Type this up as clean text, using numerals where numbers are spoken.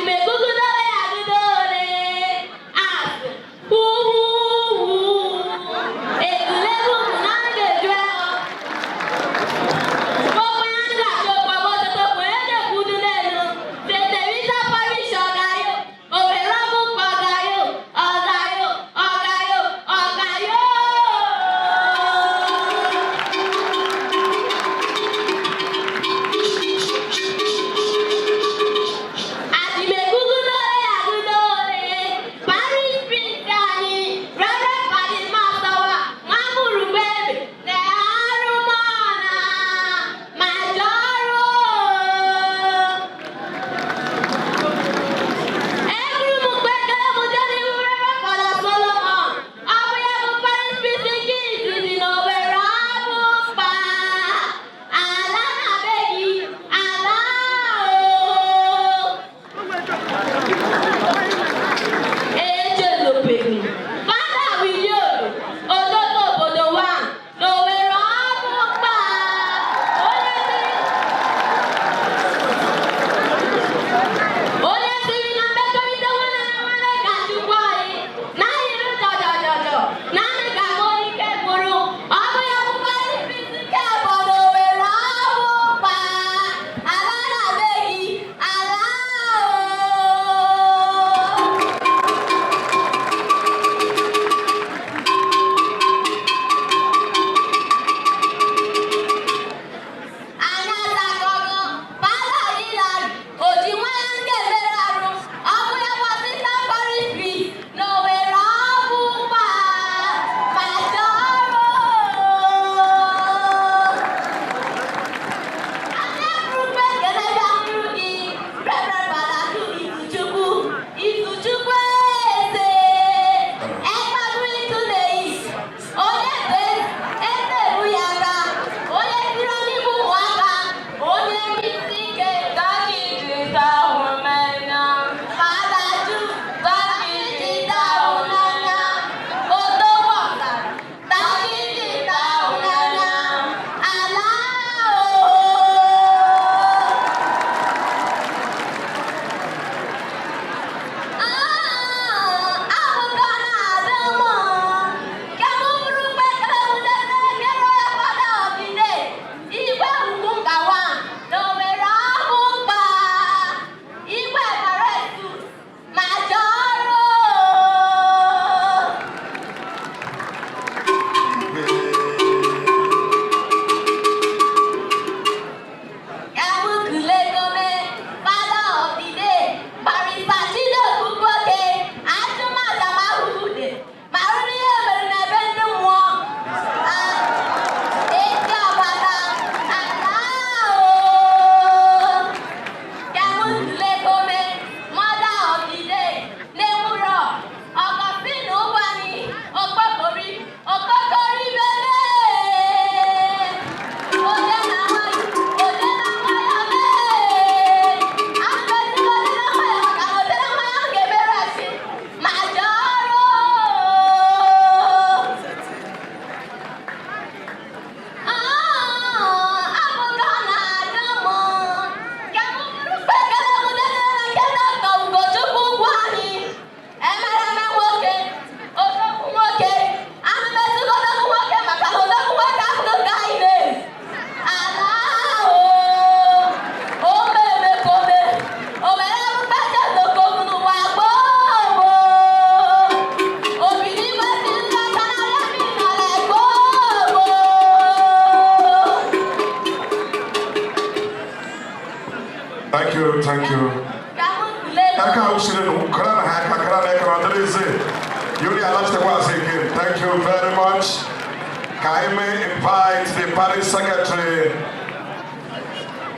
Adịmegugudole ya agudole asụ huhuhu egulegwu na ga-eju ahụ. Gbogbo ya ń gàjọ pàbọ̀ tuntun kò yẹ lè kudu lẹ́nu. St. Teresa Parish ọ̀gáyò, Òwèrè Ọ̀bùnkọ̀ ọ̀gáyò, ọ̀gáyò, ọ̀gáyò, ọ̀gáyò. Adịmegugu n'ole agudole, Parish priest anyị, Reverend Fada Masawa, Nwamurubebe, na arụmọna, ma jọrọ. Eburu m kpekere m jee n'ihu Reverend Fada Solomon, ọ bụ ya bụ parish priest nke izizi n'Owerri Abụkpa. Ala na be gị, ala o. Echezobeghị Fada William Ododo obodo wa n'Owerri Abụkpa, onye siri na mmekọrịta nwanne na nwanne ka Chukwu anyị na ayịrị jọjọjọjọ na anyị ga-agụ ike gwụrụ. Ọ bụ ya bụ parish priest nke abụọ n'Owerri Abụkpa. Ala na be gị, ala o. Anyị azakọgọ Fada Hilary oji nwa ya nke mere arụ. Ọ bụ ya bụ assistant parish priest n'Owerri Abụkpa ma chọrọ. Anyị bụrụkwa ekele bịa n'iru gị, Reverend Fada Izuchukwu Izuchukwu Eze Ekpagbu Ituneyi, onye eze ebu ya aka, onye siri n'igbu ụmụaka, onye isi ike dọkịta hụmanya. Fada Ju dọkịta hụmanya, odogwu dọkịta hụmanya, ala o. Akụkọ na-adị mma ka m bụrụ mkpekere wutere Fada Ọdịde Igwe ugwu nkawa na Owerri Abụkpa, Igwe Emeritus ma jọrọ. Ka m kulegome Fada Ọdịde Barrister Chidoku Nwoke atụmatụ ma rụrụ ihe mere n'ebe ndị mmụọ ezi ọbata ala o. Ka m kulegome Mother of the Day na-enwuro Ọgọstine Ụgbani Okpokori Okpokori bebe onye na-ama onye na-ama ya mee akpetịgo onye na-ama ya maka na onye na-ama ya ga-emere asị ma jọrọ. Akụkọ na-adị m ka m bụrụ kpekere m dere na nke Dọkịta Ugochukwu ugwu anyị emereme nwoke odogwu nwoke anụmetụgo odogwu nwoke maka na odogwu nwoke abụghị nke anyị na-eri ala ahụ omemekome omere mkpacha n'ụwa gboo gboo obinigwe si nleta n'arịa mmiri n'ala gboo gboo. Thank you, thank you. Ka m tulee. Aka usiri nu kara na haka kara na ekara dịrịzi. Yuri alachitekwa azụ again. Thank you very much. Ka anyị may invite the parish secretary.